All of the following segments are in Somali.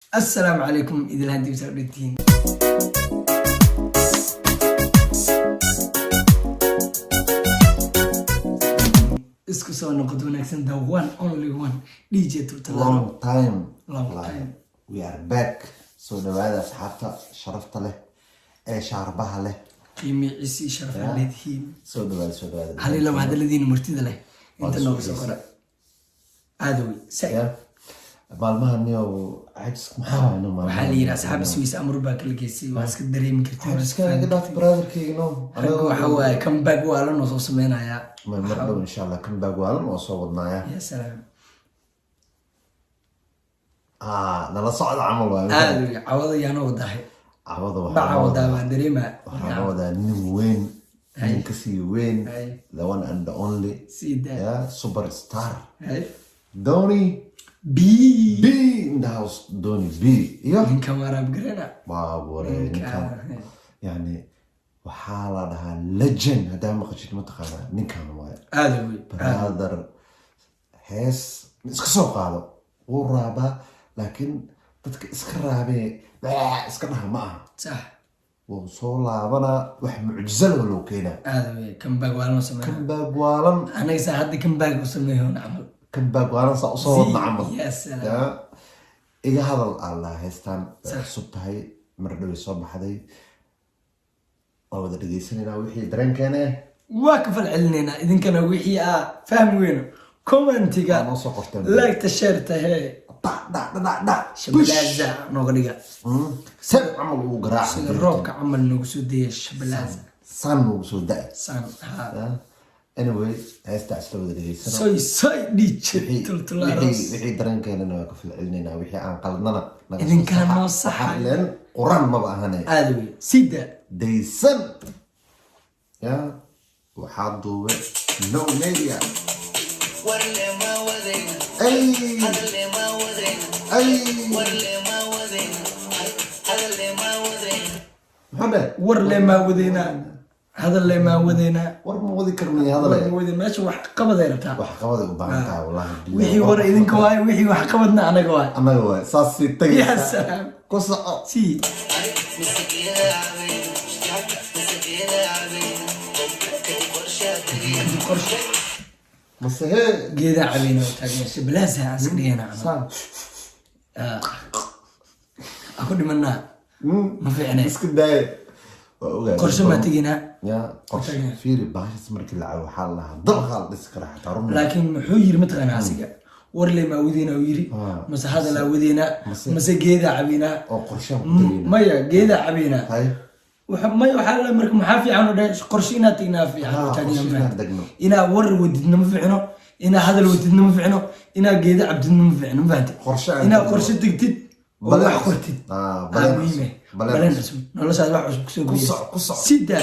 Assalaamu calaykum, idil hanti soo dhintiin. Isku soo noqod wanaagsan, the one only one DJ Turtalaaro. Long time. Long Wallahi. time. We are back. Soo dhawaada, asxaabta sharafta leh ee shaarbaha leh. Qiimiiciisii sharafaa leedihiin. Soo dhawaada, soo dhawaada. Hal iyo laba hadaladiina murtida leh inta nooga soo qora, aada wey sa. Ya. Maalmahan niyow cajiska maxaa waay no? Waxaa la yidhi asxaab isweyse amur baa kala geysay, waa iska dareemi kartiin, waa iska Cajiska fahmi iga dhaaf, brotherkeyga, no. Ragga waxa waaye comeback waa la noo soo sameynayaa. Mar dhow insha Allah comeback waalan oo soo wadnaaya. Ya salaam. Ah, nala socda camal waay. Aada wey, cawada yaana wadahay. Cawada waxaa baca wadaa waan dareemaa. Waxaa wadaa nin weyn, nin kasii weyn, Hay. the one and the only, Sii daa. ya superstar, Hay. Doni B. B in the house, Doni B iyo Ninkan waa raab garana. Waa ware ninkan. Ninkan. Yani waxaa la dhahaa legend, haddaa maqashid mataqaanaa ninkan waaye. Aada wey. Brother, hees iska soo qaado wuu raabaa, laakiin dadka iska raabee baa iska dhaha ma aha. Wuu soo laabanaa, wax mucjiso leh loo keenaa. Aada wey, comeback waa lanoo sameynaa. Comeback waalan. Anaga saa hadda comeback u sameeyoon camal. Comeback waalan saa usoo wadna camal. Ya salaam. Ya, iga hadal allah, heestaan way cusub tahay, mar dhoway soo baxday, waa wada dhegeysanayna wixii dareenkeena eh. Waa ka falcelinaynaa, idinkana wixii aa fahmi weyno commentiga. Waa noo soo qorteen. Like-ta, share-ta hee. Dhac dhac dhac dhac. Shabalaaza nooga dhiga. Sen camal uu garaaca. Sida roobka camal noogu soo daya shabalaaza. San ugu soo da. Saan ha. Anyway, heestaa isla wada dhegeysano. Soy soy DJ Tultulaaros. Wixii dareenkeenana waa ka falcelinaynaa, wixii aan qaldnana naga soo Idinkaa saxa. noo saxay. Waxaa ileen quraan maba ahane. Aada wey, sida. Daysan ya, waxaa duube No Media. Ay ay, muxuu dheh? War leemaa wadeynaa, hadal leemaa wadeynaa. War ma wadi karnay. War hadale ma wadeen, meesha wax qabaday rabtaa. Wax qabaday u baahan tahay, wallahi billahi. Wixii war idinka waaye, wixii wax qabadna anaga waaye. Annaga waay, saas sii Ya tagaysa. salaam. Ku soco. Si. Kadib qorshe. Mase hee. Geedaa cabeyna oo taagna, shabalaaza aan iska dhigayna camal. Saan. Aan ku dhimanaa, ma fiicne. Iska daaya, waa ogahay. Qorshe maa teginaa. Ya, qorshe fiiri, baashas markii la cabo waxaa la lahaa dalqaa la dhisi karaa xataa run. Laakiin muxuu yiri mataqaanaa asiga? War le maa wadeynaa uu yiri, mase hadalaa wadeynaa, mase geedaa cabeynaa? Oo qorshaan ku tagayna. Maya, geedaa cabeynaa. Hay. Maya, waxaa la marka maxaa fiican oo dhahay qorshe inaad tegnaa fiican oo taagnaa. Qorshe Ma inaad fiicno. degno. Inaa war wadidna ma fiicno, inaa hadal wadidna ma fiicno, inaa geeda cabdidna ma fiicno, ma fahantay? Qorshe aan Inaa degno. qorshe degtid oo Baleen wax cusub. qortid. Baleen muhiim cusub. eh. Baleen Baleen cusub. cusub, noloshaad wax cusub kusoo Ku biiraysa. soco, ku soco. Sida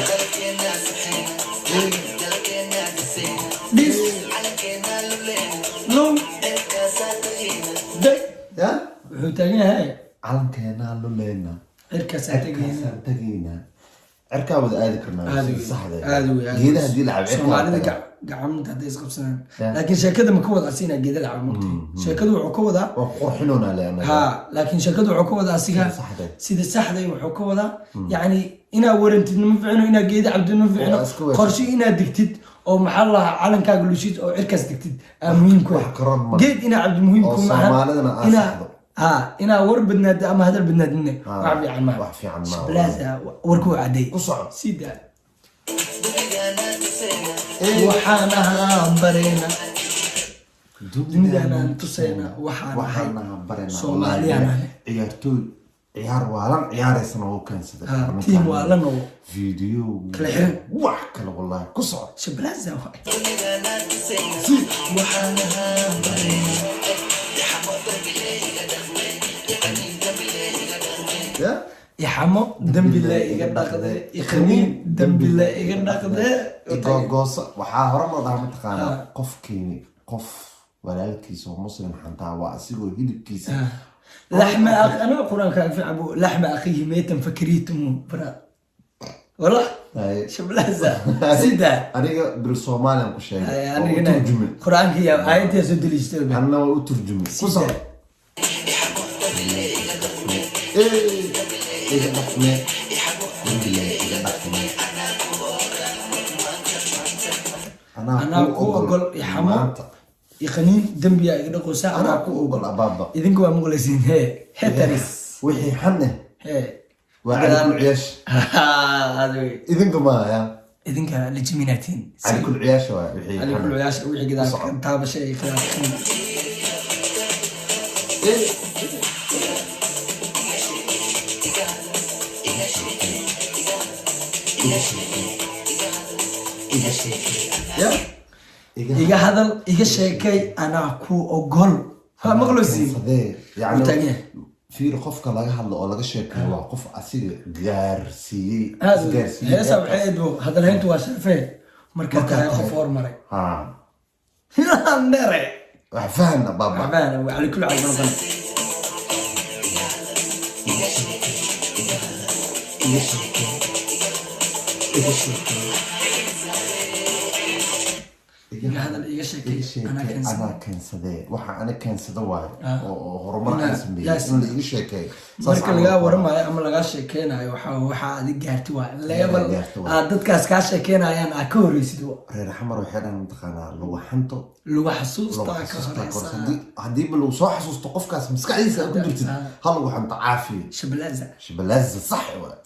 dhis low deg. Ya. Wuxuu taagan yahay Calankeenaa luleynaa. Cirkaasaa tegayna. Cirkaasaan tagaynaa, cirkaa wada aadi karnaa. Aada wey. Saxda. Aada wey, aada Geedaha wey. hadii la cabo cirkaa Soomaalida tagaa. Gacanta hadday isqabsadaan. Ya. Laakiin sheekada ma ka wada asiina geeda la cabo mogtahay, sheekadu wuxuu ka wadaa Waa qurxinoonaa le anaga. Ha, laakiin sheekadu wuxuu ka wadaa asiga Sida saxda. Sida saxday wuxuu ka wadaa, yacni inaa warantidna ma ficno, inaa geeda cabdidna ma ficno. Waa iska weesha. Qorshe inaad degtid oo maxaa la lahaa calankaaga lushid oo cirkaas degtid aa muhiim ku ah. Wax karoon ma. Geed inaa cabdi muhiim Oo ku maaha. Soomaalidana aa saxdo. Ha, inaa war badnaado ama hadal badnaadidna wax fiican maaha. Wax fiican maaha. Shablaasa warkuu cadeey. Ku soco. Sida waxaan ahaan bareyna, dunidanaan tusayna waxaan ahay. Waxaan ahaa bareynaa. Soomaaliyaan ahay. Ciyaartooy ciyaar waalan ciyaaraysana wuu keensaday. Ha, tiim waalan oo Video kala xiran. Wax kale wallahi, ku soco. Shablaasa waay. Waxaan ahaan bareyna. Ya. Ixamo dembi le iga dhaqde, iqaniin dembi le iga dhaqde. Googoosa waxaa hore loo dhahaa mataqaanaa, qofkii qof walaalkiisa oo muslim xantaa waa asigoo hilibkiisa. لحم انا قران كان في ابو لحم اخيه ميتا فكريتمو برا والله. Shablaasa sida. Aniga bil Soomaaliyan ku sheegay, waa u Anigana turjumay. Qur-aanka iyo aayadtii soo deliishtay. Anna waa u turjumay, ku soco. Iga dhaqme, dembile iga dhaqme. Anaa ku ogol ixamo. Maanta. Iqaniin dembiya iga dhaqoosa. Anaa ku ogol, abaaba. Idinka waa maqlaysiin hee hetaris. Wixii xanne hee waa Cali Kulciyaash. Aad wey. Idinka maaya. Idinka lejiminatiin. Cali Kulciyaash waa wixii Ali xanne. Kulciyaash wixii gadaal taabasho ay khilaafsan. Ya. Iga hadal, iga sheekay, anaa ku ogol, waa maqlaysiin. Keensadee. Wuu taagan yahay. Fiir, qofka laga hadlo oo laga sheekeeyo waa qof asiga gaarsiiyey. Aad wey. Isgaarsiiyey. Heesa waxay eed hadalhayntu waa sharafee markaa tahay qof hormaray. Ha. Nere. Wax fahana, baaba. Waxbaan waa cali kul cali noqon. Iga sheekay, iga sheekay, iga sheekay. Iga hadal, iga sheekay. Iga sheekay. Anaa keensaday. Anaa keensadee, waxa ana keensada waayo oo horumar Inaa- aan sameeyey in la iga sheekeeyo. Saas Marka camal lagaa waa. waramayo ama lagaa sheekeynayo, waxaa adig gaarti waa level gaarti waa. Aad dadkaas kaa sheekeynayaan aad ka horeysid wa. Reer Xamar waxay dhahan, mataqaanaa, lagu xanto lagu lagu xasuustaa ka xasuustaa ka horeysa. horeysa. Haddiiba lagu soo xasuusto qofkaas maskaxdiisa aad ku jirtid, ha lagu xanto caafiya. Shabalaaza. Shabalaaza, sax waay.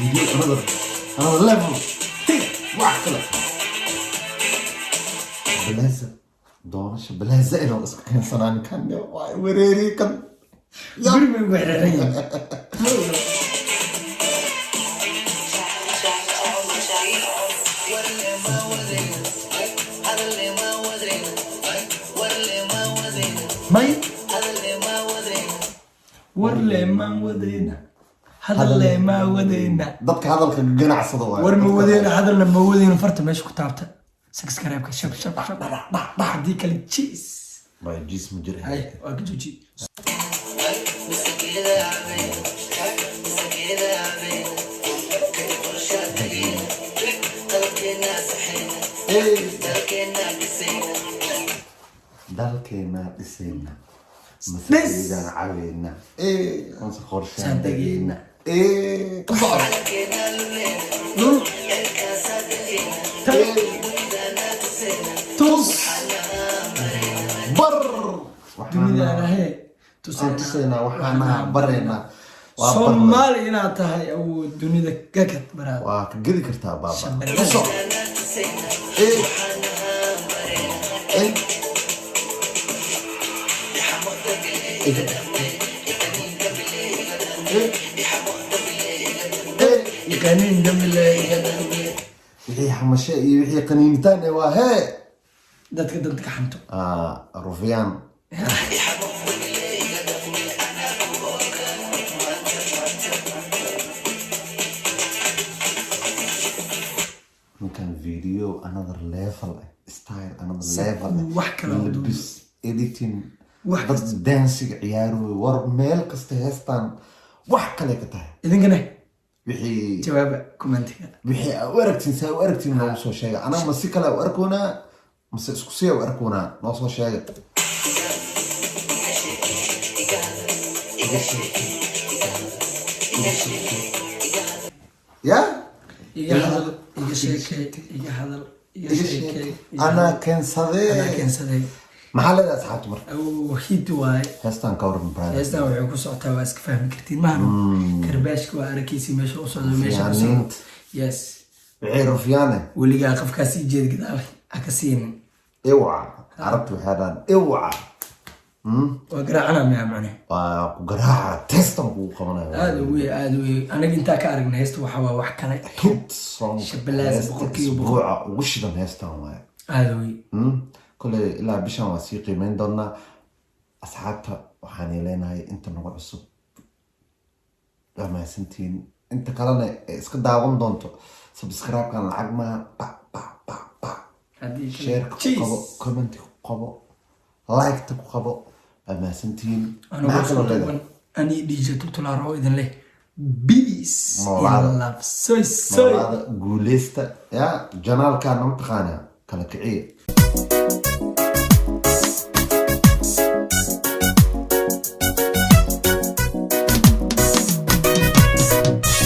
Video another level. Hey, wax kale shabalaaza doono, shabalaaza inuu iska keensanaan kan waa wareeri kan. Guri bay ugu xiriiran yihiin. May war leemaan wadayna, hadal leemaa wadayna. Dadka hadalka ganacsada waay. War ma wadayna, hadalna ma wadayna. Farta meesha ku taabta, subscribe-ka shab shab shab dhax dhax, haddii kale jiis. Bay jiis ma jira. Hay, waa ka jooji. Hey. Dalkeena dhisayna, masageedaan cabayna, mase qorshaan degayna. Ku soco. Dhul tus. Bar. Dunidaan ahee. Waxaan tusaynaa, waxaana baraynaa, waa barnay. Soomaali inaad tahay awood dunida gagad baraad. Waa ka gedi kartaa, baaba. Shabalala. Ku soco. Iga dhaqme. Yaqaaniin dambile iga dhaqme. Wixii xamashe iyo wixii qaniinitaan eh waa hee. Dadka danta ka xanto. Ah, rufyaan. Ninkan video another level eh, style another level eh, wax kale oo labis, editing, wax dad dansiga ciyaarooy, war meel kasta heestaan wax kale ka tahay. Idinkana wixii jawaaba commentiga. Wixii aa u aragtiin, saa u aragtiin noogu soo sheega. Anaga ma si kale u arkoonaa mase isku si u arkoonaa? Noo soo sheega. Iga sheekay, iga sheekay, ya. Iga hadal, iga sheekay, iga hadal, iga iga sheekay. Sheekay, anaa keensadee. Anaa keensaday. Maxaa leedahay asxaabta marka? Aw, hit waaye. Heestaan ka waran, brother? Heestan waxay ku socotaa, waa iska fahmi kartiin mahano, karbaashka waa arkaysi meesha u socdo, meesha ku socdo. Rufyaaniinta. Yes. Wixii rufyaane. Weligaa qofkaas ii jeed gadaal ha ka siinin. Iwca, carabtu waxay dhahaan iwca. Waa garaacana miyaa macne? Waa ku garaaca, testan kugu qabanaya. Aada u wey, aada u wey. Anaga intaa ka aragna heesta waxaa waa wax kale. Hit song. Shabalaaza. Heesta 100%. isbuuca ugu shidan heestan waaye. Aada wey. Koley ilaa bishan waa sii qiimeyn doonaa. Asxaabta waxaan leenahay, inta nagu cusub waa mahadsantihiin, inta kalena ee iska daawan doonto, subscribe-kan lacag maaha, ba ba ba ba. Haddii kale Share-ka ku Cheese. qabo, comment ku qabo, like-ta ku qabo. Waa mahadsantihiin. Anigoo Maxaa kaloo isku leedahay? duuban, ani DJ Tutulaar oo idin leh peace. Noolaada. In love, soy soy. Noolaada, guuleysta ya janaalkaana mataqaanaa kala kiciya.